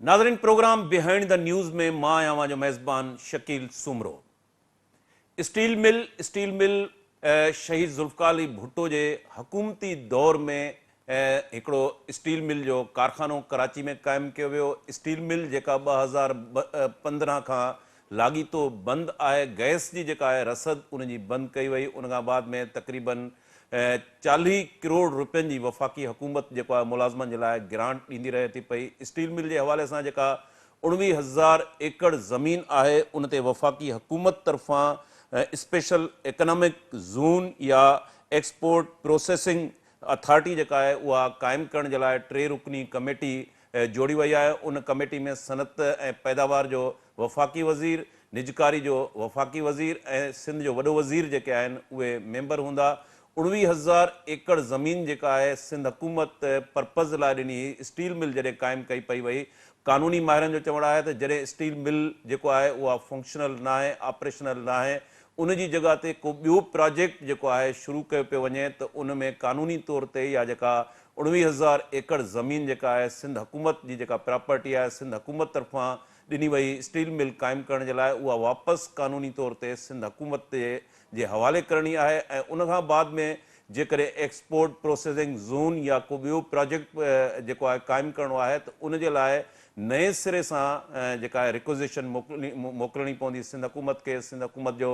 ناظرين programme behind the news ۾ مان آهيان اوهان جو ميزبان Shakeel Soomro. Steel mill, steel mill شهيد ذوالفقار علي ڀٽو جي حڪومتي دور ۾ هڪڙو اسٽيل مل جو ڪارخانو ڪراچي ۾ قائم ڪيو ويو. اسٽيل مل جيڪا 2015 کان لاڳيتو بند آهي، گئس جي جيڪا آهي رسد ان جي بند ڪئي وئي، ان کان بعد ۾ تقريبن 40 ڪروڙ رپين جي وفاقي حڪومت جيڪو آهي ملازمن جي لاء گرانٽ ڏيندي رهي ٿي پئي. اسٽيل مل جي حوالي سان جيڪا 19 هزار ايڪڙ زمين آهي ان تي وفاقي حڪومت طرفان اسپيشل اڪنامڪ زون يا ايڪسپورٽ پروسيسنگ اٿارٽي جيڪا آهي اها قائم ڪرڻ جي لاء ٽي رڪني ڪميٽي جوڙي وئي آهي. ان ڪميٽي ۾ صنعت ۽ پيداوار جو وفاقي وزير، نجڪاري جو وفاقي وزير ۽ سنڌ جو وڏو وزير جيڪي آهن اهي ميمبر هوندا. 19 هزار ايڪڙ زمين جيڪا آهي سنڌ حڪومت پرپز لاء ڏني هئي، اسٽيل مل جڏهن قائم ڪئي پئي وئي، قانوني ماهرن جو چوڻ آهي ته جڏهن اسٽيل مل جيڪو آهي اها فنڪشنل ناهي، آپريشنل ناهي، ان جي جڳهه تي ڪو ٻيو پراجيڪٽ جيڪو آهي شروع ڪيو پيو وڃي ته ان ۾ قانوني طور تي يا جيڪا 19 هزار ايڪڙ زمين جيڪا آهي سنڌ حڪومت جي جيڪا پراپرٽي آهي سنڌ حڪومت طرفان ڏني وئي اسٽيل مل قائم ڪرڻ جي لاء اها واپس قانوني طور تي سنڌ حڪومت جي حوالي ڪرڻي آهي ۽ ان کان بعد ۾ جيڪڏهن ايڪسپورٽ پروسيسنگ زون يا ڪو ٻيو پراجيڪٽ جيڪو آهي قائم ڪرڻو آهي ته ان جي لاء نئين سري سان جيڪا آهي ريڪوزيشن موڪلڻي پوندي سنڌ حڪومت کي سنڌ حڪومت جو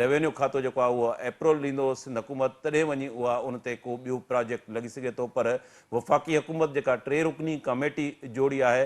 روينيو کاتو جيڪو آهي اهو ايپرول ڏيندو سنڌ حڪومت تڏهن وڃي اها ان تي ڪو ٻيو پراجيڪٽ لڳي سگهي ٿو پر وفاقي حڪومت جيڪا ٽي رڪني ڪاميٽي جوڙي آهي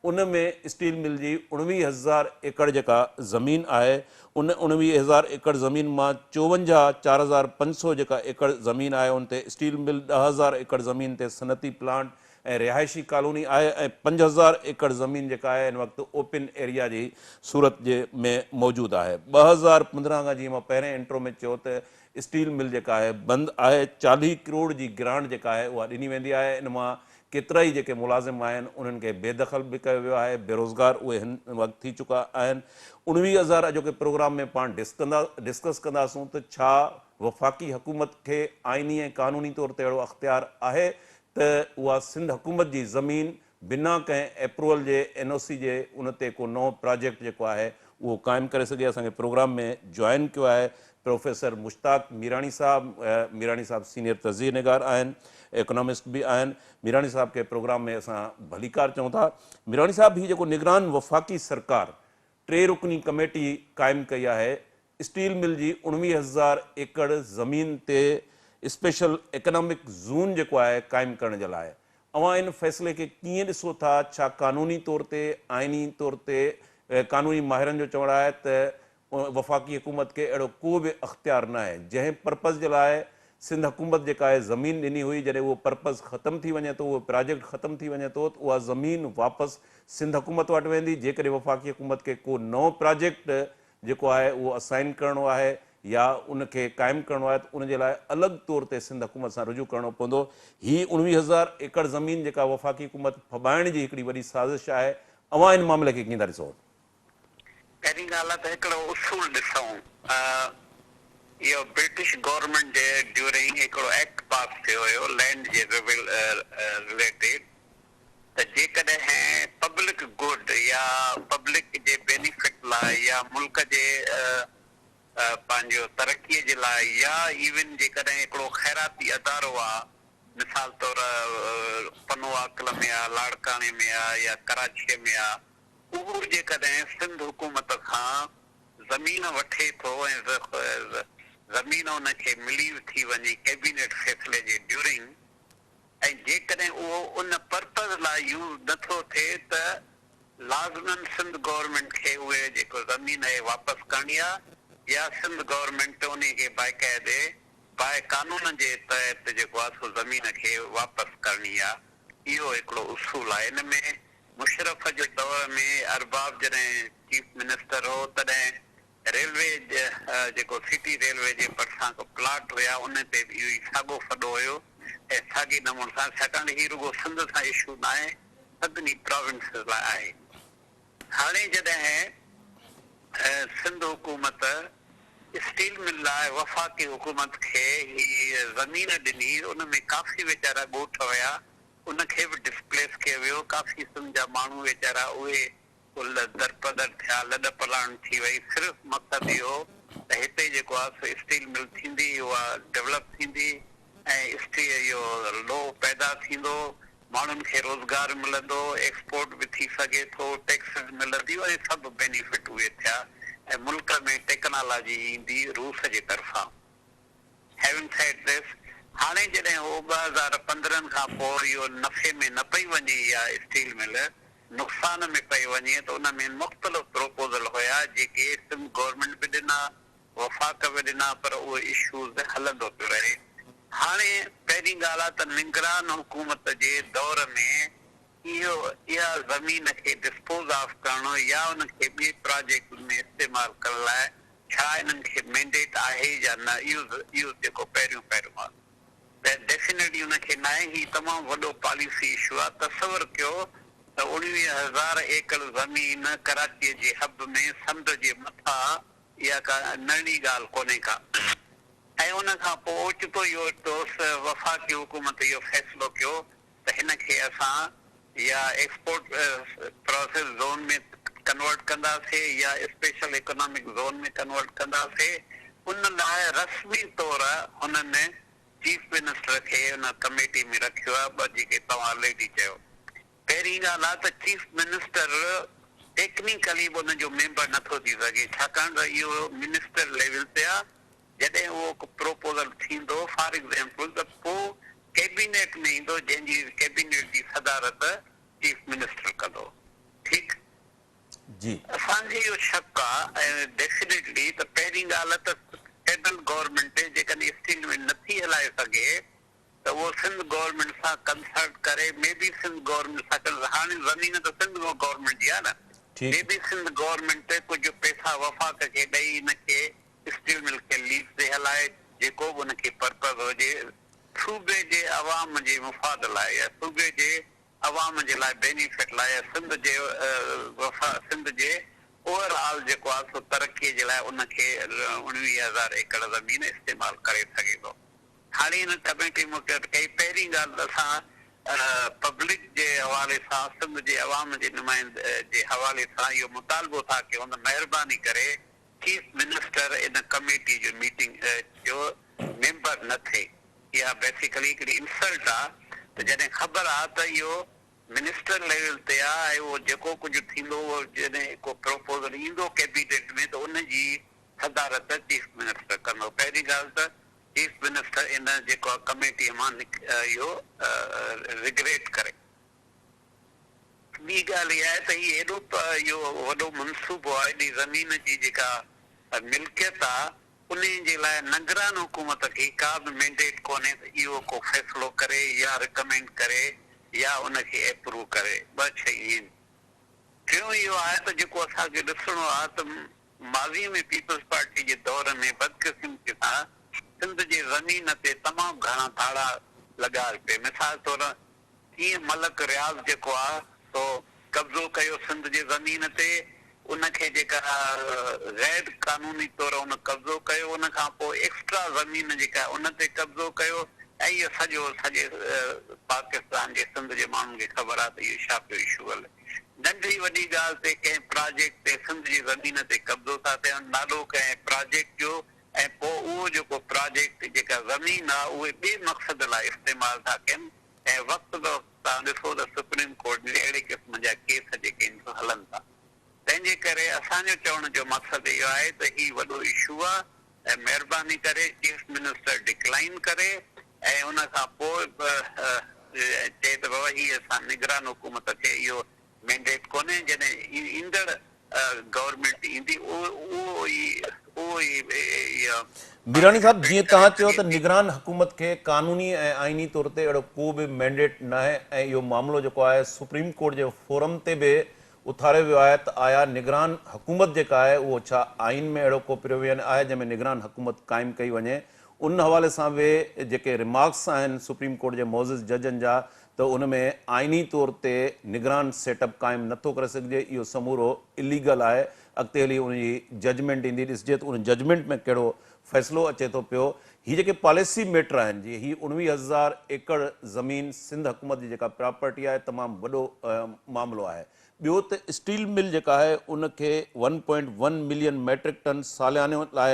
ان ۾ اسٽيل مل جي 19 هزار ايڪڙ جيڪا زمين آهي ان 19 هزار ايڪڙ زمين مان 54 4500 جيڪا ايڪڙ زمين آهي ان تي اسٽيل مل، 10 هزار ايڪڙ زمين تي صنعتي پلانٽ ۽ رهائشي ڪالوني آهي ۽ 5000 ايڪڙ زمين جيڪا آهي هن وقت اوپن ايريا جي صورت جي ۾ موجود آهي. 2015 کان جيئن مان پهرين انٽرو ۾ چيو ته اسٽيل مل جيڪا آهي بند آهي، 40 ڪروڙ جي گرانٽ جيڪا آهي اها ڏني ويندي آهي ان مان ڪيترائي جيڪي ملازم آهن انهن کي بي دخل به ڪيو ويو آهي، بيروزگار اهي هن وقت ٿي چڪا آهن. 19 هزار اڄوڪي پروگرام ۾ پاڻ ڊسڪس ڪنداسون ته ڇا وفاقي حڪومت کي آئيني ۽ قانوني طور تي اهڙو اختيار آهي ته اها سنڌ حڪومت جي زمين بنا ڪنهن اپروول جي اين او سي جي ان تي ڪو نئون پراجيڪٽ جيڪو آهي اهو قائم ڪري سگهي. اسان کي پروگرام ۾ جوائن ڪيو آهي پروفيسر مشتاق ميراڻي صاحب، ميراڻي صاحب سينيئر تجزيي نگار آهن، ايڪانامسٽ به آهن. ميراڻي صاحب کي پروگرام ۾ اسان ڀليڪار چئون ٿا. ميراڻي صاحب هي جيڪو نگران وفاقي سرڪار ٽي رڪني ڪميٽي قائم ڪئي آهي اسٽيل مل جي 19 هزار ايڪڙ زمين تي اسپيشل ايڪانامڪ زون جيڪو آهي قائم ڪرڻ جي لاء اوهان ان فيصلي کي ڪيئن ڏسو ٿا ڇا قانوني طور تي آئيني طور تي قانوني ماهرن جو چوڻ آهي ته وفاقي حڪومت کي اهڙو ڪو به اختيار ناهي جنهن پرپز جي لاء سنڌ حڪومت جيڪا اهي زمين ڏني هئي جڏهن اهو پرپز ختم ٿي وڃي ٿو اهو پراجيڪٽ ختم ٿي وڃي ٿو ته اها زمين واپس سنڌ حڪومت وٽ ويندي جيڪڏهن وفاقي حڪومت کي ڪو نئون پراجيڪٽ جيڪو آهي اهو اسائن ڪرڻو آهي يا ان کي قائم ڪرڻو آهي ته ان جي لاء الڳ طور تي سنڌ حڪومت سان رجوع ڪرڻو پوندو. هي 19 هزار ايڪڙ زمين جيڪا وفاقي حڪومت ڦٻائڻ جي هڪڙي وڏي سازش آهي اوهان ان معاملي کي ڪيئن ٿا ڏسو؟ پهرين ڳالهه آ ته هڪڙو اصول ڏسون اهو برٽش گورنمينٽ جي ڊيورنگ هڪڙو ايڪٽ پاس ٿيو هيو لينڊ جي رليٽيڊ ته جيڪڏهن پبلڪ گڊ يا پبلڪ جي بينيفٽ لاء يا ملڪ جي پنهنجو ترقي جي لاء يا ايون جيڪڏهن هڪڙو خيراتي ادارو آ مثال طور پنو عاقل ۾ آ لاڙڪاڻي ۾ آ يا ڪراچيء ۾ آ اهو جيڪڏهن سنڌ حڪومت کان زمين وٺي ٿو ۽ زمين ان کي ملي ٿي وڃي ڪيبينيٽ فيصلي جي ڊيورنگ ۽ جيڪڏهن اهو ان پرپز لاء يوز نه ٿو ٿئي ته لازماً سنڌ گورنمينٽ کي اهي جيڪو زمين اهي واپس ڪرڻي آ يا سنڌ گورنمينٽ انهي کي باقاعدي باء قانون جي تحت جيڪو آ سو زمين کي واپس ڪرڻي آ اهو هڪڙو اصول آ ان ۾ مشرف جي دور ۾ ارباب جڏهن چيف منسٽر هو تڏهن ريلوي جيڪو سٽي ريلوي جي ڀرسان ڪو پلاٽ هيا ان تي به اهو ئي ساڳو ڦڏو هيو ۽ ساڳي نموني سان ڇاڪاڻ ته هي رڳو سنڌ سان اشو ناهي سڀني پراونسز لاء آهي هاڻي جڏهن سنڌ حڪومت اسٽيل مل لاء وفاقي حڪومت کي هي زمين ڏني ان ۾ ڪافي ويچارا ڳوٺ هيا. ان کي به ڊسپليس ڪيو ويو، ڪافي سنڌ جا ماڻهو ويچارا اهي درپدر ٿيا، لڏ پلاڻ ٿي وئي، صرف مقصد اهو ته هتي جيڪو آهي سو اسٽيل مل ٿيندي، اها ڊولپ ٿيندي ۽ اسٽيل اهو لوهه پيدا ٿيندو، ماڻهن کي روزگار ملندو، ايڪسپورٽ به ٿي سگهي ٿو، ٽيڪسز ملنديون ۽ سڀ بينيفٽ اهي ٿيا ۽ ملڪ ۾ ٽيڪنالاجي ايندي روس جي طرفان. Having said this، هاڻي جڏهن هو 2015 کان پوء اهو نفعي ۾ نه پئي وڃي اها اسٽيل مل نقصان ۾ پئي وڃي ته ان ۾ مختلف پروپوزل هيا جيڪي سنڌ گورنمينٽ به ڏنا وفاق به ڏنا پر اهو اشوز هلندو پيو رهي. هاڻي پهرين ڳالهه آ ته نگران حڪومت جي دور ۾ اهو اها زمين کي ڊسپوز آف ڪرڻ يا ان کي ٻئي پراجيڪٽ ۾ استعمال ڪرڻ لاء ڇا انهن کي مينڊيٽ آهي يا نه اهو اهو جيڪو پهريون پهريون آ ته ڊيفينيٽلي ان کي ناهي هي تمام وڏو پاليسي اشو آ تصور ڪيو ته 19,000 ايڪڙ زمين ڪراچي جي حب ۾ سمنڊ جي مٿان اها ڪا ننڍي ڳالهه ڪونهي ڪا ۽ ان کان پوء اوچتو ئي اوچتو وفاقي حڪومت اهو فيصلو ڪيو ته هن کي اسان يا ايڪسپورٽ پراسيس زون ۾ ڪنورٽ ڪنداسي يا اسپيشل اڪنامڪ زون ۾ ڪنورٽ ڪنداسي ان لاء رسمي طور هنن چيف منسٽر کي ان ڪميٽي ۾ رکيو آهي ٻه جيڪي توهان آلريڊي چيو پهرين ڳالهه آهي ته چيف منسٽر ٽيڪنيڪلي به ان جو ميمبر نٿو ٿي سگهي ڇاڪاڻ ته اهو منسٽر ليول تي آهي جڏهن اهو ڪو پروپوزل ٿيندو فار ايگزيمپل ته پوء ڪيبينيٽ ۾ ايندو جنهن جي ڪيبينيٽ جي صدارت چيف منسٽر ڪندو ٺيڪ. جي. اسان کي اهو شڪ آ ۽ ڊيفينيٽلي ته پهرين ڳالهه ته فيڊرل گورنمينٽ جيڪڏهن اسٽيل مل نٿي هلائي سگهي ته اهو سنڌ گورنمينٽ سان ڪنسلٽ ڪري مي بي سنڌ گورنمينٽ سان ڪنسلٽ هاڻي زمين ته سنڌ گورنمينٽ جي آ نه مي بي سنڌ گورنمينٽ ڪجهه پئسا وفاق کي ڏئي ان کي اسٽيل مل کي ليز تي هلائي جيڪو به ان کي پرپز هجي صوبي جي عوام جي مفاد لاء يا صوبي جي عوام جي لاء بينيفٽ لاء يا سنڌ جي وفا سنڌ جي اوور آل جيڪو آهي سو ترقي جي لاء ان کي 19,000 ايڪڙ زمين استعمال ڪري سگهي ٿو. هاڻي هن ڪميٽي مقرر ڪئي پهرين ڳالهه ته اسان پبلڪ جي حوالي سان سنڌ جي عوام جي نمائند جي حوالي سان اهو مطالبو ٿا ڪيون ته مهرباني ڪري چيف منسٽر ان ڪميٽي جو ميٽنگ جو ميمبر نه ٿئي اها بيسيڪلي هڪڙي انسلٽ آ ته جڏهن خبر آ ته اهو منسٽر ليول تي آ ۽ اهو جيڪو ڪجهه ٿيندو اهو جڏهن ڪو پروپوزل ايندو ڪيبينيٽ ۾ ته ان جي صدارت چيف منسٽر ڪندو پهرين ڳالهه ته چيف منسٽر ان جيڪو آ ڪميٽي مان اهو ريگريٽ ڪري. ٻي ڳالهه اها آهي ته هي ايڏو اهو وڏو منصوبو آهي، ايڏي زمين جي جيڪا ملڪيت آهي، انهي جي لاء نگران حڪومت کي ڪا به مينڊيٽ ڪونهي ته اهو ڪو فيصلو ڪري يا رڪمينڊ ڪري يا ان کي ايپروو ڪري. ٻه شيون آهن. ٽيون اهو آهي ته جيڪو اسان کي ڏسڻو آهي ته ماضي ۾ پيپلز پارٽي جي دور ۾ بدقسمتي سان سنڌ جي زمين تي تمام گهڻا ڌاڙا لڳا پئي. مثال طور ڪيئن ملڪ رياض جيڪو آ سو قبضو ڪيو سنڌ جي زمين تي ان کي جيڪا غير قانوني طور ان قبضو ڪيو ان کان پوء ايڪسٽرا زمين جيڪا ان تي قبضو ڪيو ۽ اهو سڄو سڄي پاڪستان جي سنڌ جي ماڻهن کي خبر آ ته اهو ڇا پيو اشو هلي ننڍي وڏي ڳالهه تي ڪنهن پراجيڪٽ تي سنڌ جي زمين تي قبضو ٿا ٿين نالو ڪنهن پراجيڪٽ جو ۽ پوء اهو جيڪو پراجيڪٽ جيڪا زمين آ اهي ٻئي مقصد لاء استعمال ٿا ڪن ۽ وقت به وقت توهان ڏسو ته سپريم ڪورٽ ۾ اهڙي قسم جا ڪيس جيڪي آهن سو هلن ٿا تنهن جي ڪري اسان جو چوڻ جو مقصد اهو آهي ته هي وڏو اشو آ ۽ مهرباني ڪري چيف منسٽر ڊڪلائن ڪري ۽ ان کان پوء به چئي ته بابا هي اسان نگران حڪومت کي اهو مينڊيٽ ڪونهي جڏهن ايندڙ گورنمينٽ ايندي اهو ئي اهو ئي اها. ميراڻي صاحب جيئن توهان چيو ته نگران حڪومت کي قانوني ۽ آئيني طور تي اهڙو ڪو به مينڊيٽ ناهي ۽ اهو معاملو جيڪو آهي سپريم ڪورٽ جي فورم تي به اٿاريو ويو آهي ته آيا نگران حڪومت جيڪا آهي اهو ڇا آئين ۾ اهڙو ڪو پرويزن آهي جنهن ۾ نگران حڪومت قائم ڪئي وڃي ان حوالي سان به جيڪي ريمارڪس آهن سپريم ڪورٽ جي معزز ججن جا ته ان ۾ آئيني طور تي نگران سيٽ اپ قائم نه ٿو ڪري سگهجي، اهو سمورو اليگل آهي، اڳتي هلي ان جي ججمينٽ ايندي، ڏسجي ته ان ججمينٽ ۾ ڪهڙو فيصلو اچي ٿو پيو. هي جيڪي پاليسي ميٽر آهن جي هي 19,000 ايڪڙ زمين سنڌ حڪومت جي جيڪا پراپرٽي آهي تمام وڏو معاملو آهي. ٻيو ته اسٽيل مل جيڪا آهي ان کي one point one million metric ton ساليانو لاء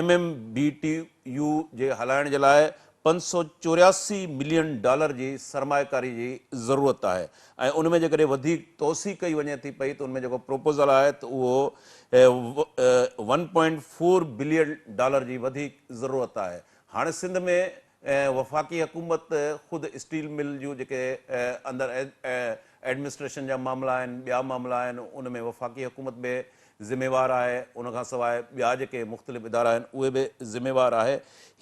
M M B T U جي هلائڻ جي لاء 584 ملين ڊالر جي سرمائيڪاري جي ضرورت آهي ۽ ان ۾ جيڪڏهن وڌيڪ توسيع ڪئي وڃي ٿي پئي ته ان ۾ جيڪو پروپوزل آهي ته اهو one point four billion dollar جي وڌيڪ ضرورت آهي. هاڻي سنڌ ۾ وفاقي حڪومت خود اسٽيل مل جون جيڪي اندر ايڊمنسٽريشن جا معاملا آهن ٻيا معاملا آهن ان ۾ وفاقي حڪومت به ذميوار آهي ان کان سواء ٻيا جيڪي مختلف ادارا آهن اهي به ذميوار آهي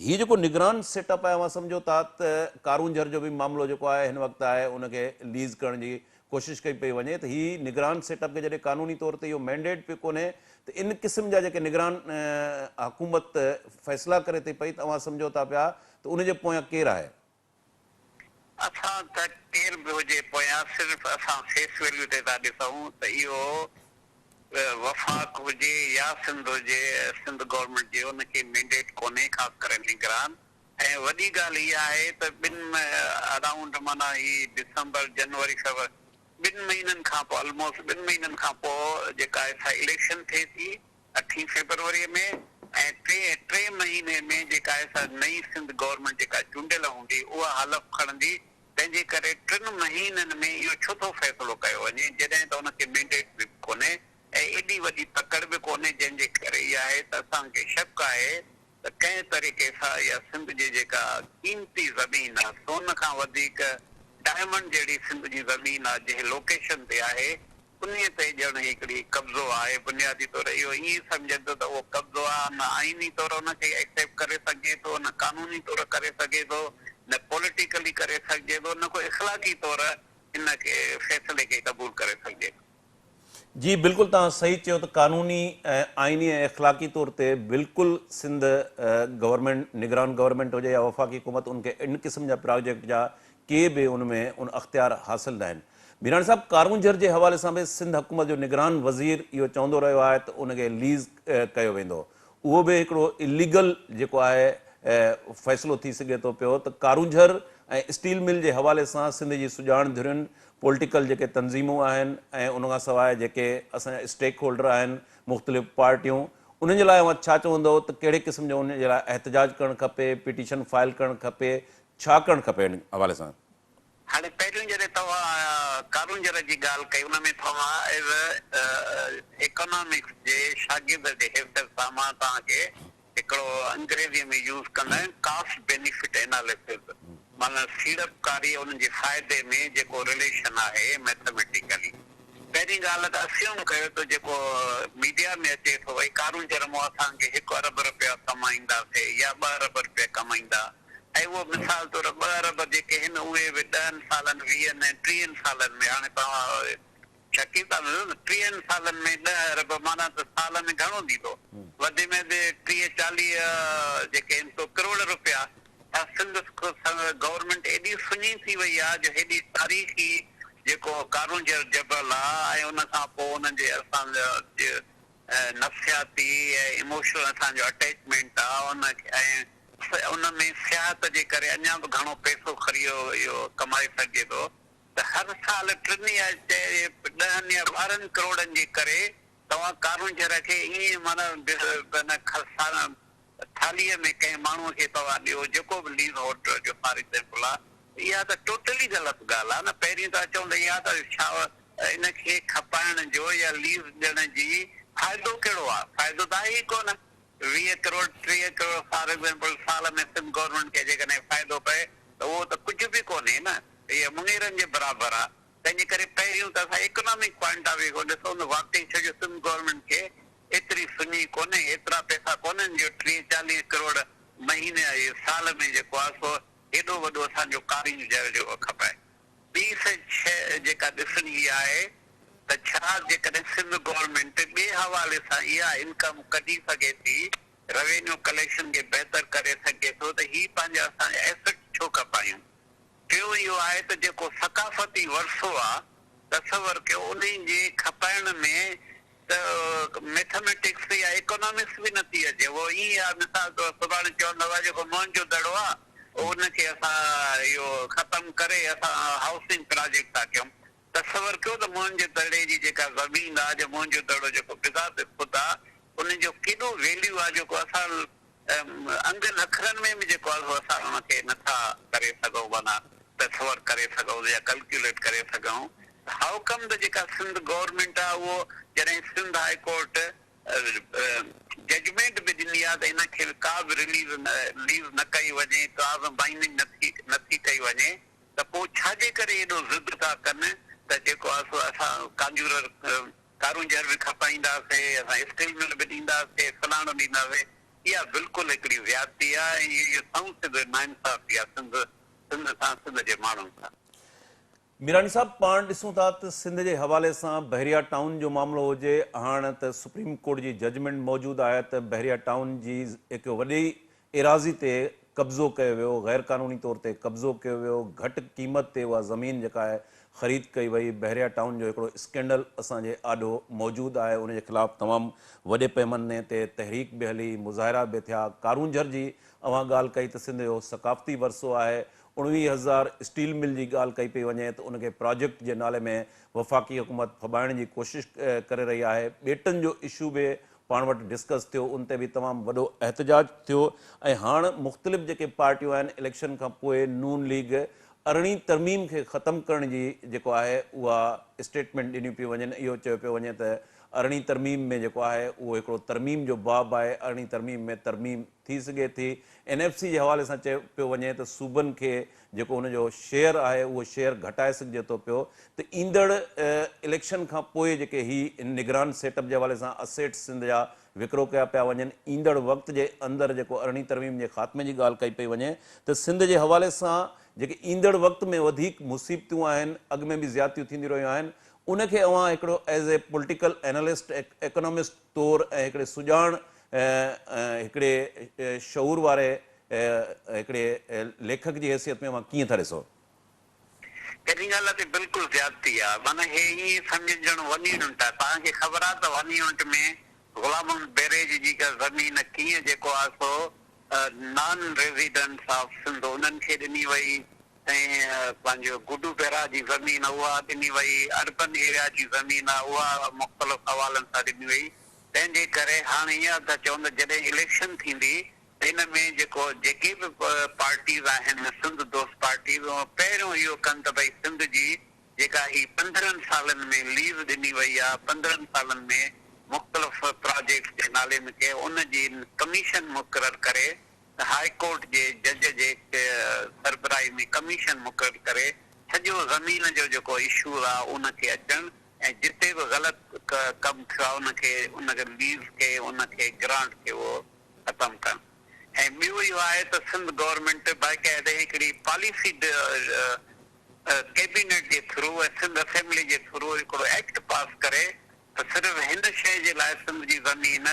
هي جيڪو نگران سيٽ اپ آهي اوهان سمجهو ٿا ته ڪارونجهر جو به معاملو جيڪو آهي هن وقت آهي ان کي ليز ڪرڻ جي ڪوشش ڪئي پئي وڃي ته هي نگران سيٽ اپ کي جڏهن قانوني طور تي اهو مينڊيٽ به ڪونهي ته ان قسم جا جيڪي نگران حڪومت فيصلا ڪري ٿي پئي ته اوهان سمجهو ٿا پيا ته ان جي پويان ڪير آهي؟ اسان ته ڪير به هجي پويان صرف اسان فيس ويليو تي ٿا ڏسون ته اهو وفاق هجي يا سنڌ هجي سنڌ گورنمينٽ جي ان کي مينڊيٽ ڪونهي خاص ڪري نگران ۽ وڏي ڳالهه اها آهي ته ٻن اراونڊ معنيٰ هي ڊسمبر جنوري فيبروري ٻن مهينن کان پوء الموسٽ ٻن مهينن کان پوء جيڪا آهي سا اليڪشن ٿئي ٿي اٺين فيبروريء ۾ ۽ ٽئين ٽئين مهيني ۾ جيڪا آهي سا نئين سنڌ گورنمينٽ جيڪا چونڊيل هوندي اها حلف کڻندي تنهن جي ڪري ٽن مهينن ۾ اهو ڇو ٿو فيصلو ڪيو وڃي جڏهن ته ان کي مينڊيٽ به ڪونهي ۽ ايڏي وڏي تڪڙ به ڪونهي جنهن جي ڪري اها آهي ته اسان کي شڪ آهي ته ڪنهن طريقي سان اها سنڌ جي جيڪا قيمتي زمين آهي سون کان وڌيڪ ڊائمنڊ جهڙي سنڌ جي زمين آهي جنهن لوڪيشن تي آهي انهيء تي ڄڻ هڪڙي قبضو آهي. بنيادي طور اهو ائين سمجهجي ٿو ته اهو قبضو آهي، نه آئيني طور ان کي ايڪسيپٽ ڪري سگهجي ٿو، نه قانوني طور ڪري سگهي ٿو، نه پوليٽيڪلي ڪري سگهجي ٿو، نه ڪو اخلاقي طور ان کي فيصلي کي قبول ڪري سگهجي ٿو. جي بلڪل توهان صحيح چيو ته قانوني ۽ آئيني ۽ اخلاقي طور تي بلڪل سنڌ گورنمينٽ نگران گورنمينٽ هجي يا وفاقي حڪومت ان کي ان قسم جا پراجيڪٽ جا ڪي به ان ۾ ان اختيار حاصل ناهن. ميراڻي صاحب ڪارونجهر جي حوالي سان به سنڌ حڪومت جو نگران وزير اهو چوندو رهيو آهي ته ان کي ليز ڪيو ويندو اهو به هڪڙو اليگل جيڪو آهي فيصلو ٿي سگهي ٿو پيو ته ڪارونجهر ۽ اسٽيل مل جي حوالي سان سنڌ جي سڄاڻ ڌرين پوليٽيڪل جيڪي تنظيمون آهن ۽ ان کان سواء جيڪي اسان جا اسٽيڪ هولڊر آهن مختلف پارٽيون انهن جي لاء اوهان ڇا چوندؤ ته ڪهڙي قسم جو انهن جي لاء احتجاج ڪرڻ کپي پٽيشن فائل ڪرڻ کپي ڇا ڪرڻ کپي ان حوالي سان؟ هاڻي پهريون جڏهن توهان ڪارونجهر جي ڳالهه ڪئي ان ۾ توهان ايز ايڪانامڪس جي شاگرد جي حيثيت سان مان توهان کي هڪڙو انگريزي ۾ يوز ڪندا آهيون ڪاسٽ بينيفٽ ايناليسز معنيٰ سيڙپڪاري ان جي فائدي ۾ جيڪو رليشن آهي ميٿميٽيڪلي پهرين ڳالهه ته اسيوم ڪيو ته جيڪو ميڊيا ۾ اچي ٿو ڀئي ڪارونجهر مون اسان کي هڪ ارب رپيا ڪمائينداسي يا ٻه ارب رپيا ڪمائيندا ۽ اهو مثال طور ٻه ارب جيڪي هن اهي به ڏهن سالن ويهن ۽ ٽيهن سالن ۾ هاڻي توهان شڪيل صاحب ڏسو نه ٽيهن سالن ۾ ڏهه ارب معنيٰ ته سال ۾ گهڻو ٿيندو وڌ ۾ وڌ 30 چاليهه جيڪي هن سو ڪروڙ روپيا ڇا سنڌ گورنمينٽ ايڏي سڃي ٿي وئي آ جو هيڏي تاريخي جيڪو ڪارونجهر جبل آ ۽ ان کان پوء انهن جي اسان جي نفسياتي ۽ ايموشنل اسان جو اٽيچمينٽ آ ان ۽ ان ۾ سياحت جي ڪري اڃا به گهڻو پئسو خريو اهو ڪمائي سگهجي ٿو ته هر سال ٽن يا ڏهن يا 12 ڪروڙن جي ڪري توهان ڪارونجهر کي ائين معنيٰ ٿالهيء ۾ ڪنهن ماڻهوء کي توهان ڏيو جيڪو به ليز هولڊر جو فار ايگزيمپل آ اها ته ٽوٽلي غلط ڳالهه آ نه پهرين ته چون ته اها ته ڇا ان کي کپائڻ جو يا ليز ڏيڻ جي فائدو ڪهڙو آ فائدو ته آهي ئي ڪونه 20 ڪروڙ 30 ڪروڙ فار ايگزيمپل سال ۾ سنڌ گورنمينٽ کي جيڪڏهن فائدو پئي ته اهو ته ڪجهه به ڪونهي نه اهي مڱيرن جي برابر آ تنهن جي ڪري پهريون ته اسان اڪنامڪ پوائنٽ آف ويو کان ڏسون ته واقعي ڇو جو سنڌ گورنمينٽ کي ايتري سڃي ڪونهي ايترا پئسا ڪونهن جو 30 40 ڪروڙ مهيني يا سال ۾ جيڪو آ سو ايڏو وڏو اسان جو ڪارونجهر جو کپائي. ٻي شيء جيڪا ڏسڻي اها آهي ته ڇا جيڪڏهن سنڌ گورنمينٽ ٻئي حوالي سان اها انڪم ڪڍي سگهي ٿي، روينيو ڪليڪشن کي بهتر ڪري سگهجي ٿو ته هي پنهنجا اسان جا ايسٽ ڇو کپايون؟ ٽيون اهو آهي ته جيڪو ثقافتي ورثو آ تصور ڪيو انهي جي کپائڻ ۾ ته ميٿاميٽڪس يا ايڪانامڪس به نٿي اچي. اهو ائين آ مثال طور سڀاڻي چوندو جيڪو موهن جو دڙو آ ان کي اسان اهو ختم ڪري اسان هائوسنگ پراجيڪٽ ٿا ڪيون. تصور ڪيو ته موهن جي دڙي جي جيڪا زمين آ جي موهن جو دڙو جيڪو بذات خود آ ان جو ڪيڏو ويليو آ جيڪو اسان انگن اکرن ۾ به جيڪو آ سو اسان ان کي نه ٿا ڪري سگهون معنيٰ تصور ڪري سگهون يا ڪلڪيوليٽ ڪري سگهون ته هائو ڪم ته جيڪا سنڌ گورنمينٽ آ اهو جڏهن سنڌ هائي ڪورٽ ججمينٽ به ڏني آ ته ان کي ڪا به رليز ليز نه ڪئي وڃي ڪا به بائنڊنگ نه ٿي نه ٿي ڪئي وڃي ته پوء ڇا جي ڪري ايڏو ضد ٿا ڪن ته جيڪو آ سو اسان ڪانجورر ڪارونجهر به کپائينداسي، اسان اسٽيل مل به ڏينداسي، فلاڻو ڏينداسي، اها بلڪل هڪڙي زيادتي آ ۽ اهو سنئون سڌو ناانصافي آ سنڌ سنڌ سان سنڌ جي ماڻهن سان. ميراڻي صاحب پاڻ ڏسون ٿا ته سنڌ جي حوالي سان بحريا ٽائون جو معاملو هجي هاڻ ته سپريم ڪورٽ جي ججمينٽ موجود آهي ته بحريا ٽائون جي هڪ وڏي ايراضي تي قبضو ڪيو ويو، غير قانوني طور تي قبضو ڪيو ويو، گهٽ قيمت تي اها زمين جيڪا آهي خريد ڪئي وئي، بحريا ٽائون جو هڪڙو اسڪينڊل اسان جي آڏو موجود آهي، ان جي خلاف تمام وڏي پيماني تي تحريڪ به هلي، مظاهرا به ٿيا، ڪارونجهر جي اوهان ڳالهه ڪئي ته سنڌ جو ثقافتي ورثو آهي، 19 هزار اسٽيل مل جي ڳالهه ڪئي پئي وڃي ته ان کي پراجيڪٽ جي نالي ۾ وفاقي حڪومت ڦٻائڻ جي ڪوشش ڪري رهي آهي، ٻيٽن جو اشو به پاڻ وٽ ڊسڪس ٿيو ان تي به تمام وڏو احتجاج ٿيو ۽ هاڻ مختلف جيڪي پارٽيون آهن اليڪشن کان پوء نون ليگ ارڙهين ترميم کي ختم ڪرڻ جي جيڪو آهي اها اسٽيٽمينٽ ڏنيون پيون وڃن اهو چيو پيو وڃي ته ارڙهين ترميم ۾ جيڪو آهي اهو هڪڙو ترميم جو باب آهي ارڙهين ترميم ۾ ترميم ٿي سگهي ٿي اين ايف سي جي حوالي سان چيو پيو وڃي ته صوبن کي جيڪو ان جو شيئر آهي اهو شيئر گهٽائي سگهجي ٿو پيو ته ايندڙ اليڪشن کان پوء جيڪي هي نگران سيٽ اپ جي حوالي سان اسيٽس سنڌ جا وڪرو ڪيا پيا وڃن ايندڙ وقت جي اندر جيڪو ارڙهين ترميم جي خاتمي جي ڳالهه ڪئي پئي وڃي ته سنڌ جي حوالي سان جيڪي ايندڙ وقت ۾ وڌيڪ مصيبتون آهن اڳ ۾ به زيادتيون ٿينديون رهيون آهن ان کي اوهان هڪڙو as a political analyst economist طور ۽ هڪڙي سڄاڻ هڪڙي شعور واري هڪڙي ليکڪ جي حيثيت ۾ اوهان ڪيئن ٿا ڏسو؟ پهرين ڳالهه ته بلڪل زيادتي آ معنيٰ هي ائين سمجهن ڄڻ ون يونٽ آ توهان کي خبر آ ته ون يونٽ ۾ غلام محمد بئريج جي ڪا زمين ڪيئن جيڪو آ سو نان ريزيڊنٽس آف سنڌ انهن کي ڏني وئي ۽ پنهنجو گڊو بئراج جي زمين اها ڏني وئي اربن ايريا جي زمين آ اها مختلف حوالن سان ڏني وئي تنهن جي ڪري هاڻ ائين ٿا چون ته جڏهن اليڪشن ٿيندي ان ۾ جيڪو جيڪي به پارٽيز آهن سنڌ دوست پارٽيز اهي پهريون اهو ڪن ته ڀئي سنڌ جي جيڪا هي 15 سالن ۾ ليز ڏني وئي آهي 15 سالن ۾ مختلف پراجيڪٽس جي نالي ۾ ڪي ان جي ڪميشن مقرر ڪري ته هائي ڪورٽ جي جج جي سربراهي ۾ ڪميشن مقرر ڪري سڄو زمين جو جيڪو اشو آهي ان کي اچڻ ۽ جتي به غلط ڪم ٿيو آهي ان کي ان ليز کي ان کي گرانٽ کي اهو ختم ڪرڻ ۽ ٻيو اهو آهي ته سنڌ گورنمينٽ باقاعده هڪڙي پاليسي ڪيبينيٽ جي ٿرو ۽ سنڌ اسيمبلي جي ٿرو هڪڙو ايڪٽ پاس ڪري ته صرف هن شيء جي لاء سنڌ جي زمين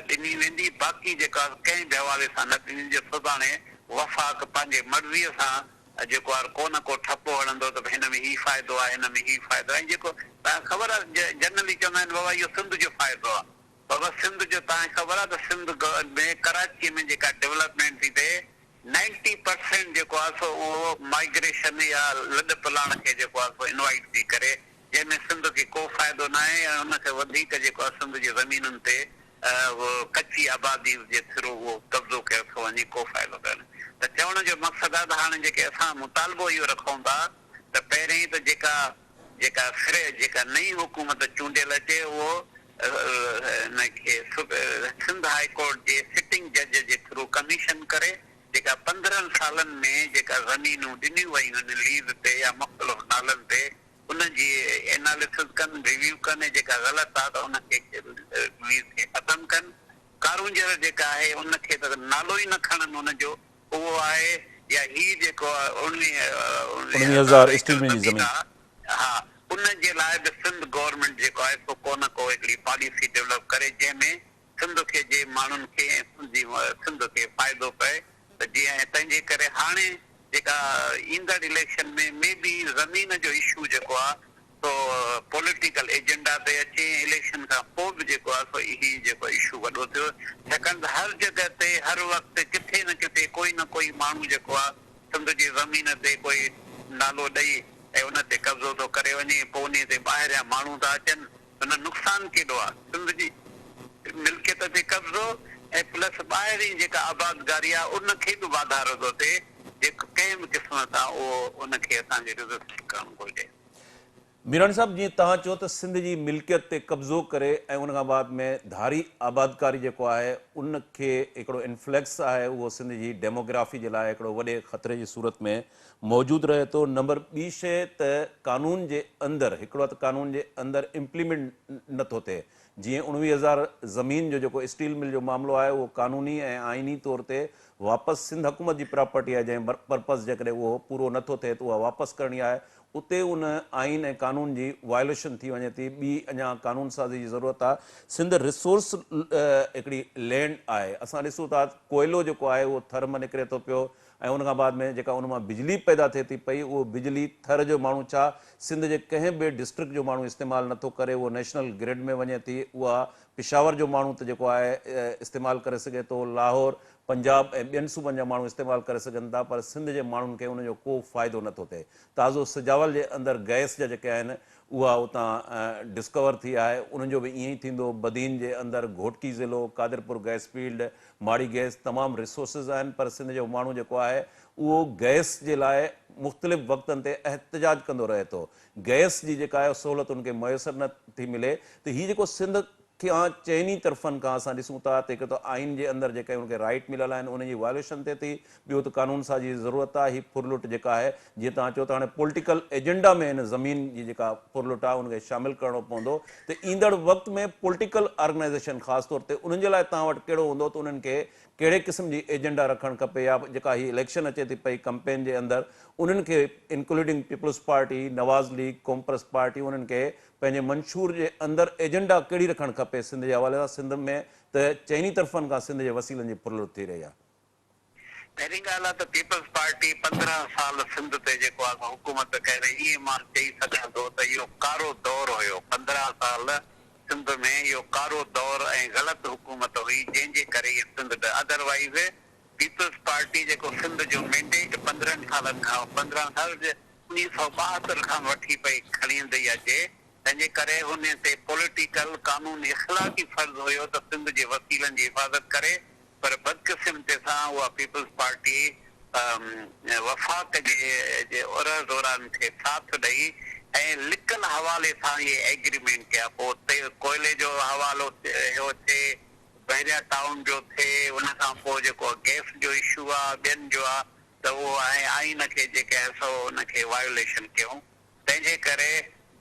ڏني ويندي باقي جيڪا ڪنهن به حوالي سان نه ڏني جو سڀاڻي وفاق پنهنجي مرضي سان جيڪو آهي ڪو نه ڪو ٺپو هڻندو ته هن ۾ هي فائدو آهي هن ۾ هي فائدو آهي ۽ جيڪو توهان کي خبر آهي جنرلي چوندا آهن بابا اهو سنڌ جو فائدو آهي بابا سنڌ جو توهان کي خبر آ ته سنڌ ۾ ڪراچي ۾ جيڪا ڊولپمينٽ ٿي ٿئي نائنٽي پرسينٽ جيڪو آ سو اهو مائگريشن يا لڏ پلاڻ کي جيڪو آ سو انوائيٽ ٿي ڪري جنهن ۾ سنڌ کي ڪو فائدو ناهي ۽ ان کي وڌيڪ جيڪو آ سنڌ جي زمينن تي ڪچي آبادي جي ٿرو اهو قبضو ڪيو ٿو وڃي ڪو فائدو ڪونهي ته چوڻ جو مقصد آ ته هاڻي جيڪي اسان مطالبو اهو رکون ٿا ته پهرين ته جيڪا جيڪا فري جيڪا نئين حڪومت چونڊيل اچي اهو ان کي سنڌ هائي ڪورٽ جي سٽنگ جج جي ٿرو ڪميشن ڪري جيڪا 15 سالن ۾ جيڪا زمينون ڏنيون ويون آهن ليز تي يا مختلف نالن تي ان جي اينالسز ڪن ريويو ڪن ۽ جيڪا غلط آهي ته ان کي ليز کي ختم ڪن ڪارونجهر جيڪا آهي ان کي ته نالو ئي نه کڻن ان جو اهو آهي يا هي جيڪو 19 هزار ايڪڙ زمين آهي ها ان جي لاء به سنڌ گورنمينٽ جيڪو آهي سو ڪو نه ڪو هڪڙي پاليسي ڊولپ ڪري جنهن ۾ سنڌ کي جي ماڻهن کي ۽ سنڌ جي سنڌ کي فائدو پئي ته جيئن ۽ تنهن جي ڪري هاڻي. جيڪا ايندڙ اليڪشن ۾ مي بي زمين جو اشو جيڪو آ سو پوليٽيڪل ايجنڊا تي اچي ۽ اليڪشن کان پوء به جيڪو آ سو هي جيڪو اشو وڏو ٿيو ڇاڪاڻ ته هر جڳهه تي هر وقت ڪٿي نه ڪٿي ڪوئي نه ڪوئي ماڻهو جيڪو آ سنڌ جي زمين تي ڪوئي نالو ڏئي ۽ ان تي قبضو ٿو ڪري وڃي پوء انهي تي ٻاهريان ماڻهو ٿا اچن ان نقصان ڪيڏو آ سنڌ جي ملڪيت تي قبضو ۽ پلس ٻاهرين جيڪا آبادگاري آ ان کي به واڌارو ٿو ٿئي جيڪو ڪنهن به قسم سان اهو ان کي اسان کي ريزسٽ ڪرڻ گهرجي. ميراڻي صاحب جيئن توهان چيو ته سنڌ جي ملڪيت تي قبضو ڪري ۽ ان کان بعد ۾ ڌاري آبادڪاري جيڪو آهي ان کي هڪڙو انفليڪس آهي اهو سنڌ جي ڊيموگرافي جي لاء هڪڙو وڏي خطري جي صورت ۾ موجود رهي ٿو نمبر ٻي شيء ته قانون جي اندر هڪڙو ته قانون جي اندر امپليمينٽ نه ٿو ٿئي جيئن 19 هزار زمين جو جيڪو اسٽيل مل جو معاملو آهي اهو قانوني ۽ آئيني طور تي واپس سنڌ حڪومت جي پراپرٽي آهي جنهن پرپز جيڪڏهن اهو پورو نه ٿو ٿئي ته اها واپس ڪرڻي آهي اتي ان آئين ۽ قانون جي وائليشن ٿي وڃي ٿي ٻي اڃا قانون سازي جي ضرورت آهي سنڌ ريسورس هڪڙي لينڊ آهي اسان ڏسون ٿا ڪوئلو جيڪو آهي اهو ٿر مان نڪري ٿو پيو ۽ ان کان بعد ۾ جيڪا ان مان بجلي پيدا ٿئي ٿي پئي اهو بجلي ٿر جو ماڻهو ڇا سنڌ جي ڪنهن به ڊسٽرڪٽ جو ماڻهو استعمال نه ٿو ڪري اهو نيشنل گرڊ ۾ وڃي ٿي اها پشاور جو ماڻهو ته جيڪو آهي استعمال ڪري سگهي ٿو لاهور پنجاب ۽ ٻين صوبن جا ماڻهو استعمال ڪري سگهن ٿا پر سنڌ جي ماڻهن کي ان جو ڪو فائدو نه ٿو ٿئي تازو سجاول جي اندر گئس جا جيڪي آهن اها اتان ڊسڪور ٿي آهي انهن جو به ائين ئي ٿيندو بدين جي اندر گهوٽڪي ضلعو قادرپور گئس فيلڊ ماڙي گئس تمام ريسورسز آهن پر سنڌ جو ماڻهو جيڪو آهي اهو گئس جي لاء مختلف وقتن تي احتجاج ڪندو رهي ٿو گئس جي جيڪا آهي سهولت ان کي ميسر نه ٿي ملي ته هي جيڪو سنڌ کان چئني طرفن کان اسان ڏسون ٿا ته هڪ ته آئين جي اندر جيڪي ان کي رائيٽ مليل آهن ان جي وائليشن ٿئي ٿي ٻيو ته قانون سازي جي ضرورت آهي هي ڦرلٽ جيڪا آهي جيئن توهان چيو ته هاڻي پوليٽيڪل ايجنڊا ۾ ان زمين جي جيڪا ڦرلٽ آهي ان کي شامل ڪرڻو پوندو ته ايندڙ وقت ۾ پوليٽيڪل آرگنائيزيشن خاص طور تي انهن جي لاء توهان وٽ ڪهڙو هوندو ته انهن کي ڪهڙي قسم جي ايجنڊا رکڻ کپي يا جيڪا هي اليڪشن اچي ٿي پئي ڪمپين جي اندر انهن کي including peoples party, Nawaz league, Qomparast party انهن کي پنهنجي منشور جي اندر ايجنڊا ڪهڙي رکڻ کپي سنڌ جي حوالي سان سنڌ ۾ ته چئني طرفن کان سنڌ جي وسيلن جي ڦرلٽ ٿي رهي آهي. پهرين ڳالهه آ ته پيپلز پارٽي 15 سال سنڌ تي جيڪو آ سو حڪومت ڪري ائين مان چئي سگهان ٿو ته اهو ڪارو دور هيو 15 سال سنڌ ۾ اهو ڪارو دور ۽ غلط حڪومت هئي جنهن جي ڪري اهي سنڌ ادر وائيز پيپلز پارٽي جيڪو سنڌ جو مينڊيٽ 15 سالن کان 15 سال 1972 کان وٺي پئي کڻيندي اچي تنهن جي ڪري هن تي پوليٽيڪل قانوني اخلاقي فرض هيو ته سنڌ جي وسيلن جي حفاظت ڪري پر بدقسمتي سان اها پيپلز پارٽي وفاق جي ارهه زوران کي ساٿ ڏئي ۽ لڪل حوالي سان اهي ايگريمينٽ ڪيا پوء ڪوئلي جو حوالو اهو ٿئي بحريا ٽائون جو ٿئي ان کان پوء جيڪو گئس جو اشو آ ٻين جو آ ته اهو ۽ آئين کي جيڪي آهي سو ان کي وايوليشن ڪيون تنهن جي ڪري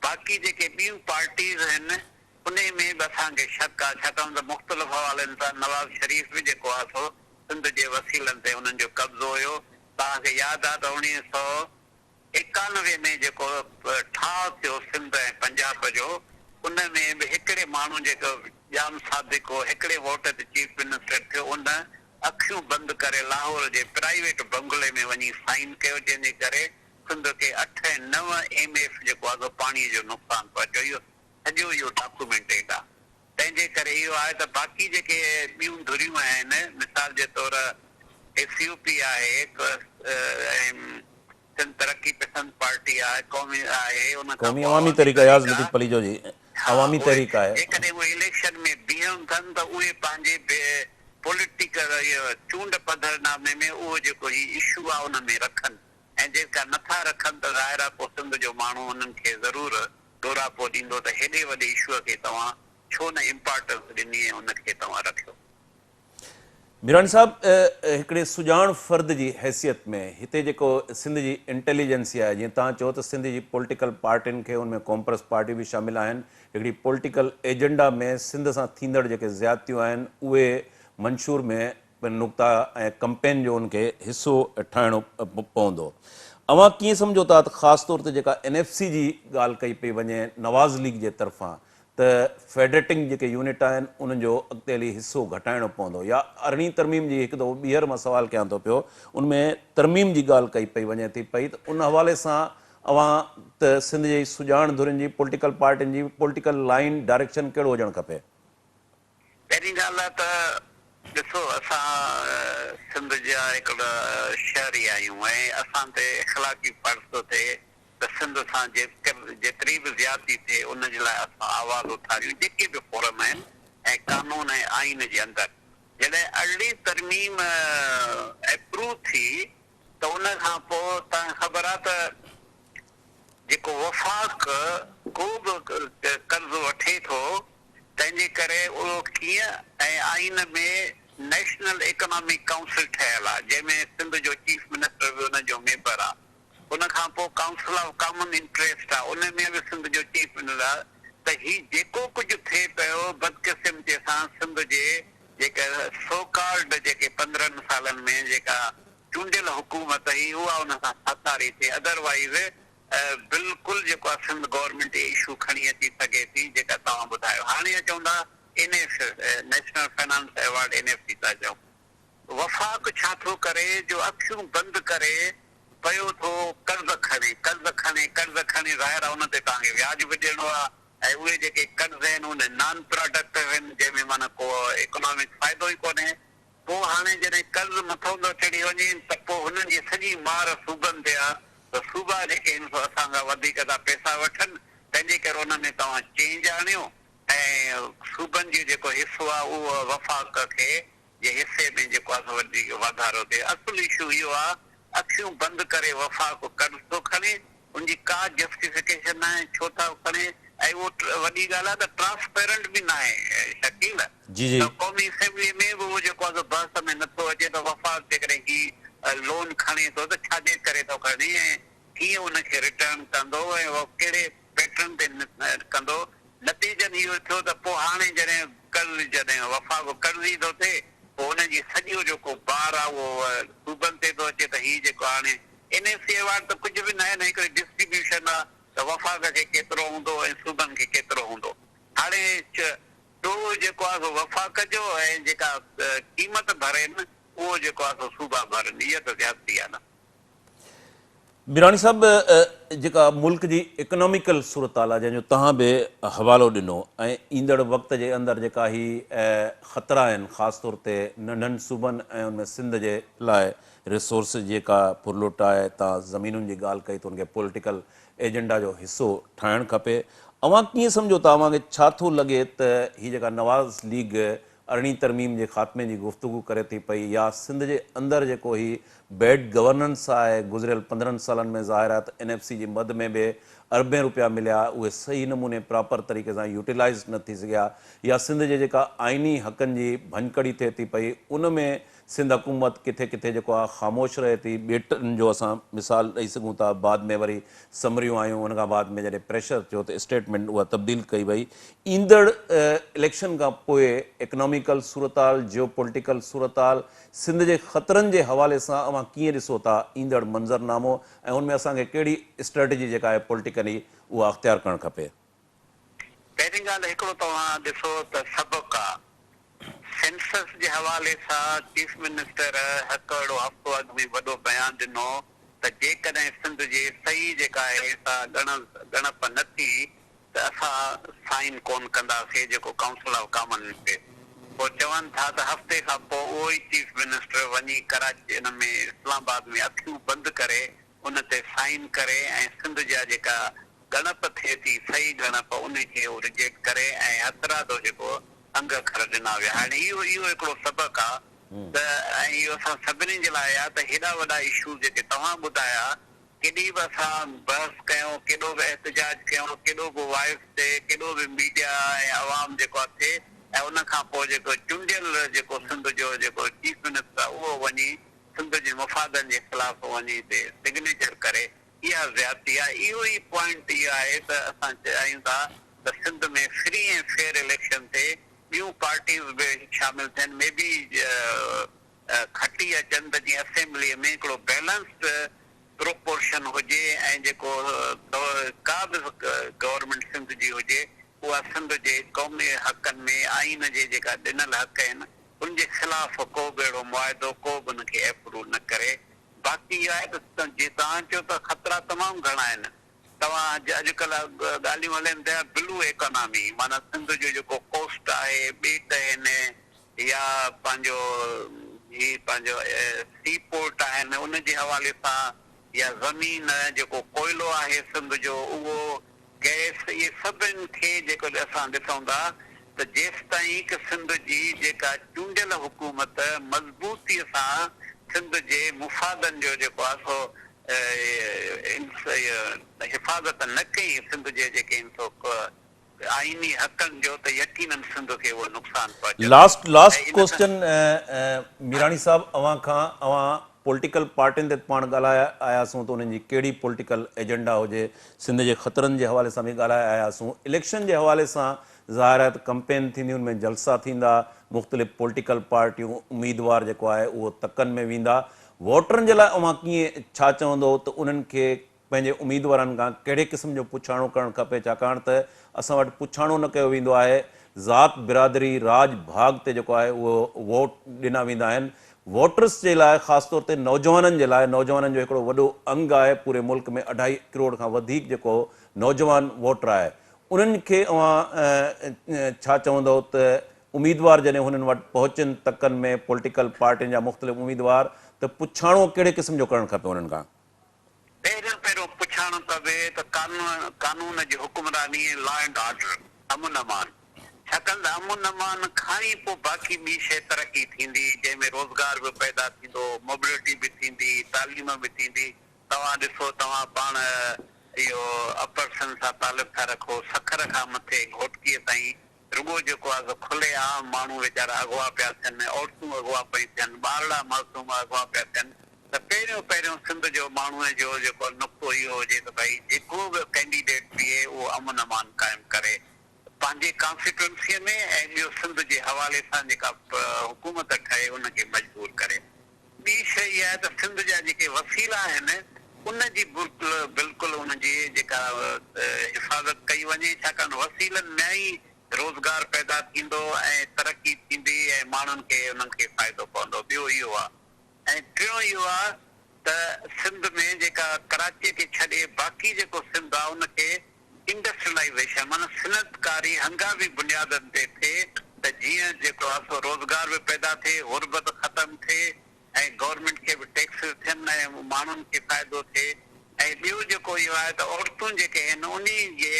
باقي جيڪي ٻيون پارٽيز آهن انهي ۾ به اسان کي شڪ آ ڇاڪاڻ ته مختلف حوالن سان نواز شريف به جيڪو آ سو سنڌ جي وسيلن تي انهن جو قبضو هيو توهان کي ياد آ ته 1991 ۾ جيڪو ٺاهه ٿيو سنڌ ۽ پنجاب جو ان ۾ به هڪڙي ماڻهو جيڪو ڄام صادق هو هڪڙي ووٽ تي چيف منسٽر ٿيو ان اکيون بند ڪري لاهور جي پرائيويٽ بنگلي ۾ وڃي سائين ڪيو جنهن جي ڪري سنڌ کي اٺ ۽ نو ايم ايف جيڪو آ سو پاڻي جو نقصان پهچيو اهو سڄو اهو ڊاڪيومينٽيڊ آ. تنهن جي ڪري اهو آهي ته باقي جيڪي ٻيون ڌريون آهن مثال جي طور ايس يو پي آهي ۽ سنڌ ترقي پسند پارٽي آهي قومي آهي ان کان قومي پوء عوامي عوامي تحريڪ اياز تحريڪ آ. لطيف پليجو جي ها عوامي اهي تحريڪ آهي. جيڪڏهن اهي اليڪشن ۾ بيهن ٿن ته اهي پنهنجي به پوليٽيڪل چونڊ پڌرنامي ۾ اهو جيڪو هي اشو آ ان ۾ رکن ۽ جيڪا نٿا رکن ته ظاهر آ پوء سنڌ جو ماڻهو انهن کي ضرور ڏوراپو ڏيندو ته هيڏي وڏي اشوء کي توهان ڇو نه امپارٽنس ڏني ۽ ان کي توهان رکيو. ميراڻي صاحب هڪڙي سڄاڻ فرد جي حيثيت ۾ هتي جيڪو سنڌ جي انٽيليجنسي آهي جيئن توهان چئو ته سنڌ جي پوليٽيڪل پارٽين کي ان ۾ قومپرست پارٽيون به شامل آهن هڪڙي پوليٽيڪل ايجنڊا ۾ سنڌ سان ٿيندڙ جيڪي زيادتيون آهن اهي منشور ۾ نقطا ۽ ڪمپين جو ان کي حصو ٺاهڻو پوندو. اوهان ڪيئن سمجهو ٿا ته خاص طور تي جيڪا اين ايف سي جي ڳالهه ڪئي پئي وڃي نواز ليگ جي طرفان ته فيڊريٽنگ جيڪي يونٽ آهن انهن جو اڳتي هلي حصو گهٽائڻو پوندو يا ارڙهين ترميم جي هڪ دفعو ٻيهر مان سوال ڪيان ٿو پيو ان ۾ ترميم جي ڳالهه ڪئي پئي وڃي ٿي پئي ته ان حوالي سان اوهان ته سنڌ جي سڄاڻ ڌرين جي پوليٽيڪل پارٽين جي پوليٽيڪل لائين ڊائريڪشن ڪهڙو هجڻ کپي؟ پهرين ڳالهه ته ڏسو اسان سنڌ جا هڪڙا شهري آهيون ۽ اسان تي اخلاقي فرض ٿو ٿئي ته سنڌ سان جيتري به زيادتي ٿئي ان جي لاء اسان آواز اٿاريون جيڪي به فورم آهن ۽ قانون ۽ آئين جي اندر جڏهن ارڙهين ترميم اپروو ٿي ته ان کان پوء توهان کي خبر آهي ته جيڪو وفاق ڪو به قرض وٺي ٿو تنهن جي ڪري اهو ڪيئن ۽ آئين ۾ نيشنل اڪنامڪ ڪائونسل ٺهيل آهي جنهن ۾ سنڌ جو چيف منسٽر به ان جو ميمبر آهي ان کان پوء ڪائونسل آف ڪامن انٽريسٽ آ ان ۾ به سنڌ جو چيف منسٽر آ ته هي جيڪو ڪجهه ٿئي پيو بدقسمتي سان سنڌ جي جيڪا سو ڪالڊ جيڪي 15 سالن ۾ جيڪا چونڊيل حڪومت هئي اها ان سان ساٿاري ٿئي ادر وائيز بلڪل جيڪو آ سنڌ گورنمينٽ اهي اشو کڻي اچي سگهي ٿي جيڪا توهان ٻڌايو هاڻي اچون ٿا N F national finance award N F C ٿا چئون وفاق ڇا ٿو ڪري جو اکيون بند ڪري پيو ٿو قرض کڻي، قرض کڻي، قرض کڻي ظاهر آهي ان تي توهان کي وياج به ڏيڻو آهي ۽ اهي جيڪي قرض آهن اهي نان پراڊڪٽو آهن جنهن ۾ معنيٰ ڪو اڪنامڪ فائدو ئي ڪونهي پوء هاڻي جڏهن قرض مٿو ٿو چڙهي وڃي ته پوء هنن جي سڄي مار صوبن تي آهي ته صوبا جيڪي آهن سو اسان کان وڌيڪ ٿا پئسا وٺن تنهن جي ڪري ان ۾ توهان چينج آڻيو ۽ صوبن جو جيڪو حصو آهي اهو وفاق کي جي حصي ۾ جيڪو آهي سو وڌيڪ واڌارو ٿئي. اصل اشو اهو آهي اکيون بند ڪري وفاق قرض ٿو کڻي ان جي ڪا جسٽيفڪيشن ناهي ڇو ٿا کڻي ۽ اهو وڏي ڳالهه آهي ته ٽرانسپيرنٽ به ناهي شڪيل جي جي. ته قومي اسيمبلي ۾ به اهو جيڪو آهي سو بحث ۾ نٿو اچي ته وفاق جيڪڏهن هي لون کڻي ٿو ته ڇاجي ڪري ٿو کڻي ۽ ڪيئن ان کي رٽرن ڪندو ۽ اهو ڪهڙي پيٽرن تي ڪندو، نتيجن اهو ٿيو ته پوء هاڻي جڏهن قرض جڏهن وفاق قرضي ٿو ٿئي پوء ان جي سڄو جيڪو بار آهي اهو صوبن تي ٿو اچي ته هي جيڪو هاڻي اين ايف سي ايوارڊ ته ڪجهه به ناهي نه هڪڙي ڊسٽريبيوشن آهي ته وفاق کي ڪيترو هوندو ۽ صوبن کي ڪيترو هوندو هاڻي ڏوهه جيڪو آهي سو وفاق جو ۽ جيڪا قيمت ڀرين اهو جيڪو آهي سو صوبا ڀرن اها ته زيادتي آهي نه. ميراڻي صاحب جيڪا ملڪ جي اڪناميڪل صورتحال آهي جنهن جو توهان به حوالو ڏنو ۽ ايندڙ وقت جي اندر جيڪا هي خطرا آهن خاص طور تي ننڍن صوبن ۽ ان ۾ سنڌ جي لاء ريسورسز جي جيڪا ڦرلٽ آهي توهان زمينن جي ڳالهه ڪئي ته ان کي پوليٽيڪل ايجنڊا جو حصو ٺاهڻ کپي اوهان ڪيئن سمجهو ٿا اوهان کي ڇا ٿو لڳي ته هي جيڪا نواز ليگ ارڙهين ترميم جي خاتمي جي گفتگو ڪري ٿي پئي يا سنڌ جي اندر جيڪو هي بيڊ گورننس آهي گذريل 15 سالن ۾ ظاهر آهي ته اين ايف سي جي مد ۾ به اربين روپيا مليا اهي صحيح نموني پراپر طريقي سان يوٽيلائيز نه ٿي سگهيا يا سنڌ جي جيڪا آئيني حقن جي ڀڃڪڙي ٿئي ٿي پئي ان ۾ سنڌ حڪومت ڪٿي ڪٿي جيڪو آهي خاموش رهي ٿي، ٻيٽن جو اسان مثال ڏئي سگهون ٿا، بعد ۾ وري سمريون آيون ان کان بعد ۾ جڏهن پريشر ٿيو ته اسٽيٽمينٽ اها تبديل ڪئي وئي، ايندڙ اليڪشن کان پوء اڪناميڪل صورتحال، جيو پوليٽيڪل صورتحال، سنڌ جي خطرن جي حوالي سان اوهان ڪيئن ڏسو ٿا ايندڙ منظرنامو ۽ ان ۾ اسان کي ڪهڙي اسٽريٽجي جيڪا آهي پوليٽيڪلي اها اختيار ڪرڻ کپي؟ پهرين ڳالهه هڪڙو توهان ڏسو ته سبق آ سينسس جي حوالي سان چيف منسٽر هڪ اهڙو هفتو اڳ ۾ وڏو بيان ڏنو ته جيڪڏهن سنڌ جي صحيح جيڪا آهي سا ڳڻپ نه ٿي ته اسان سائن ڪون ڪنداسي جيڪو ڪائونسل آف ڪامن انٽريسٽ پوء چون ٿا ته هفتي کان پوء اهو ئي چيف منسٽر وڃي ڪراچي ان ۾ اسلام آباد ۾ اکيون بند ڪري ان تي سائن ڪري ۽ سنڌ جا جيڪا ڳڻپ ٿئي ٿي صحيح ڳڻپ انهي کي هو رجيڪٽ ڪري ۽ هٿرادو جيڪو انگ اکر ڏنا ويا هاڻي اهو اهو هڪڙو سبق آ ته ۽ اهو اسان سڀني جي لاء آ ته هيڏا وڏا اشوز جيڪي توهان ٻڌايا ڪيڏي به اسان بحث ڪيون ڪيڏو به احتجاج ڪيون ڪيڏو به وائس ٿئي ڪيڏو به ميڊيا ۽ عوام جيڪو آ ٿئي ۽ ان کان پوء جيڪو چونڊيل جيڪو سنڌ جو جيڪو چيف منسٽر آ اهو وڃي سنڌ جي مفادن جي خلاف وڃي اتي سگنيچر ڪري اها زيادتي آهي. اهو ئي پوائنٽ اهو آهي ته اسان چاهيون ٿا ته سنڌ ۾ فري ۽ فيئر اليڪشن ٿئي، ٻيون پارٽيز به شامل ٿين، مي بي کٽي اچن ته جيئن اسيمبليء ۾ هڪڙو بيلنسڊ پروپورشن هجي ۽ جيڪو ڪا به گورنمينٽ سنڌ جي هجي اها سنڌ جي قومي حقن ۾ آئين جي جيڪا ڏنل حق آهن ان جي خلاف ڪو به اهڙو معاهدو ڪو به ان کي ايپروو نه ڪري. باقي اهو آهي ته جي توهان چيو ته خطرا تمام گهڻا آهن. توهان اڄڪلهه ڳالهيون هلن پيا بلو ايڪانامي معنيٰ سنڌ جو جيڪو ڪوسٽ آهي ٻيٽ آهن يا پنهنجو هي پنهنجو سي پورٽ آهن ان جي حوالي سان يا زمين جيڪو ڪوئلو آهي سنڌ جو اهو گئس اهي سڀن کي جيڪڏهن اسان ڏسون ٿا ته جيستائين ڪه سنڌ جي جيڪا چونڊيل حڪومت مضبوطي سان سنڌ جي مفادن جو جيڪو آهي سو حفاظت نه ڪئي سنڌ جي جيڪي آهن سو آئيني حقن جو ته يقينن سنڌ کي اهو نقصان پهچندو. لاسٽ لاسٽ ۽ ان سان. ڪوسچن ميراڻي صاحب اوهان کان اوهان پوليٽيڪل پارٽين تي پاڻ ڳالهائي آياسون ته انهن جي ڪهڙي پوليٽيڪل ايجنڊا هجي سنڌ جي خطرن جي حوالي سان به ڳالهائي آياسون اليڪشن جي حوالي سان ظاهر آهي ته ڪمپين ٿيندي ان ۾ جلسا ٿيندا مختلف پوليٽيڪل پارٽيون اميدوار جيڪو آهي اهو تڪن ۾ ويندا ووٽرن جي لاء اوهان ڪيئن ڇا چوندو ته انهن کي پنهنجي اميدوارن کان ڪهڙي قسم جو پڇاڻو ڪرڻ کپي ڇاڪاڻ ته اسان وٽ پڇاڻو نه ڪيو ويندو آهي ذات برادري راڄ ڀاڳ تي جيڪو آهي اهو ووٽ ڏنا ويندا آهن ووٽرس جي لاء خاص طور تي نوجوانن جي لاء نوجوانن جو هڪڙو وڏو انگ آهي پوري ملڪ ۾ اڍائي ڪروڙ کان وڌيڪ جيڪو نوجوان ووٽر آهي انهن کي اوهان ڇا چوندؤ ته اميدوار جڏهن هنن وٽ پهچن تڪن ۾ پوليٽيڪل پارٽين جا مختلف اميدوار ته پڇاڻو ڪهڙي قسم جو ڪرڻ کپي انهن کان؟ پهريون پهريون پڇاڻو ڪبي ته قانون قانون جي حڪمراني ۽ لا اينڊ آرڊر، امن امان، ڇاڪاڻ ته امن امان کان ئي پوء باقي ٻي شيء ترقي ٿيندي، جنهن ۾ روزگار به پيدا ٿيندو، موبلٽي به ٿيندي، تعليم به ٿيندي. توهان ڏسو توهان پاڻ اهو اپر سنڌ سان تعلق ٿا رکو، سکر کان مٿي گهوٽڪيء تائين رڳو جيڪو آ سو کلي عام ماڻهو ويچارا اغوا پيا ٿين، عورتون اغوا پيون ٿين، ٻارڙا معصوم اغوا پيا ٿين ته پهريون پهريون سنڌ جو ماڻهوء جو جيڪو نقطو اهو هجي ته ڀئي جيڪو به ڪينڊيڊيٽ بيهي اهو امن امان قائم ڪري پنهنجي ڪانسٽيٽوئنسيء ۾ ۽ ٻيو سنڌ جي حوالي سان جيڪا حڪومت ٺهي ان کي مجبور ڪري. ٻي شيء اها آهي ته سنڌ جا جيڪي وسيلا آهن ان جي بلڪل ان جي جيڪا حفاظت ڪئي وڃي ڇاڪاڻ وسيلن ۾ ئي روزگار پيدا ٿيندو ۽ ترقي ٿيندي ۽ ماڻهن کي انهن کي فائدو پوندو ٻيو اهو آهي ۽ ٽيون اهو آهي ته سنڌ ۾ جيڪا ڪراچي کي ڇڏي باقي جيڪو سنڌ آهي ان کي انڊسٽريلائيزيشن معنيٰ صنعتڪاري هنگامي بنيادن تي ٿئي ته جيئن جيڪو آهي سو روزگار به پيدا ٿئي، غربت ختم ٿئي ۽ گورنمينٽ کي به ٽيڪسز ٿين ۽ ماڻهن کي فائدو ٿئي ۽ ٻيو جيڪو اهو آهي ته عورتون جيڪي آهن انهي جي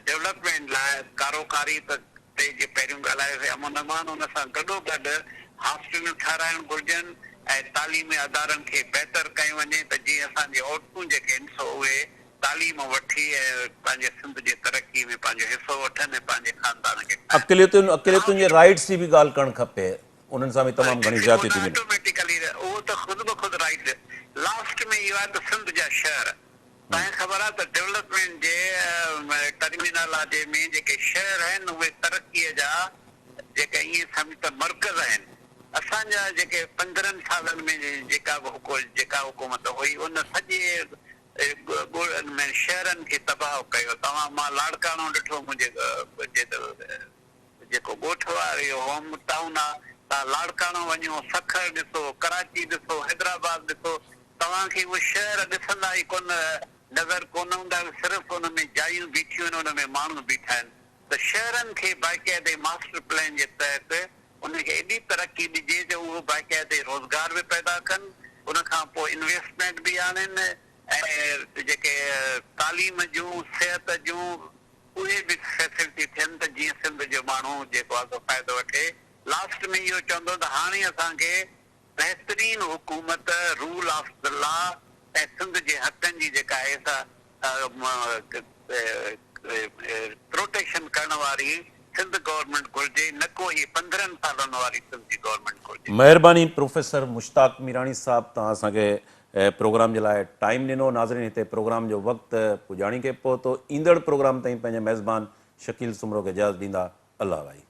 ڊولپمينٽ لاء ڪاروڪاري ته تي جي پهريون ڳالهايوسين امن امان ان سان گڏوگڏ هاسٽلون ٺهرائڻ گهرجن ۽ تعليمي ادارن کي بهتر ڪيو وڃي ته جيئن اسان جي عورتون جيڪي آهن سو اهي تعليم وٺي ۽ پنهنجي سنڌ جي ترقي ۾ پنهنجو حصو وٺن ۽ پنهنجي خاندان کي ٺاهن. اقليتن اقليتن جي رائيٽس جي به ڳالهه ڪرڻ کپي انهن سان به تمام گهڻي زيادتيون ٿينديون آهن. آٽوميٽيڪلي اهو ته خود بخود رائيٽ لاسٽ ۾ اهو آهي ته سنڌ جا شهر توهان کي خبر آهي ته ڊولپمينٽ جي ٽرمينالاجي ۾ جيڪي شهر آهن اهي ترقي جا جيڪي ائين سمجهه ته مرڪز آهن اسان جا جيڪي 15 سالن ۾ جيڪا به جيڪا حڪومت هئي ان سڄي ڳوٺن ۾ شهرن کي تباهه ڪيو توهان مان لاڙڪاڻو ڏٺو منهنجي جيڪو ڳوٺ واري هوم ٽائون آ توهان لاڙڪاڻو وڃو سکر ڏسو ڪراچي ڏسو حيدرآباد ڏسو توهان کي اهي شهر ڏسندا ئي ڪونه نظر ڪونه اوندا صرف ان ۾ جايون بيٺيون آهن ان ۾ ماڻهو بيٺا آهن ته شهرن کي باقاعدي ماسٽر پلان جي تحت ان کي ايڏي ترقي ڏجي جو اهو باقاعدي روزگار به پيدا ڪن ان کان پوء انويسٽمينٽ به آڻين ۽ جيڪي تعليم جون صحت جون اهي به فيسلٽي ٿين ته جيئن سنڌ جو ماڻهو جيڪو آهي سو فائدو وٺي لاسٽ ۾ اهو چوندو ته هاڻي اسان کي بهترين حڪومت، رول آف the لا ۽ سنڌ جي حقن جي جيڪا آهي سا پروٽيڪشن ڪرڻ واري سنڌ گورنمينٽ گهرجي نه ڪو هي 15 سالن واري سنڌ جي گورنمينٽ گهرجي. مهرباني پروفيسر مشتاق ميراڻي صاحب توهان اسان کي پروگرام جي لاء ٽائيم ڏنو ناظرين هتي پروگرام جو وقت پڄاڻي کي پهتو ايندڙ پروگرام تائين پنهنجي ميزبان شڪيل سومرو کي اجازت ڏيندا الله واهي.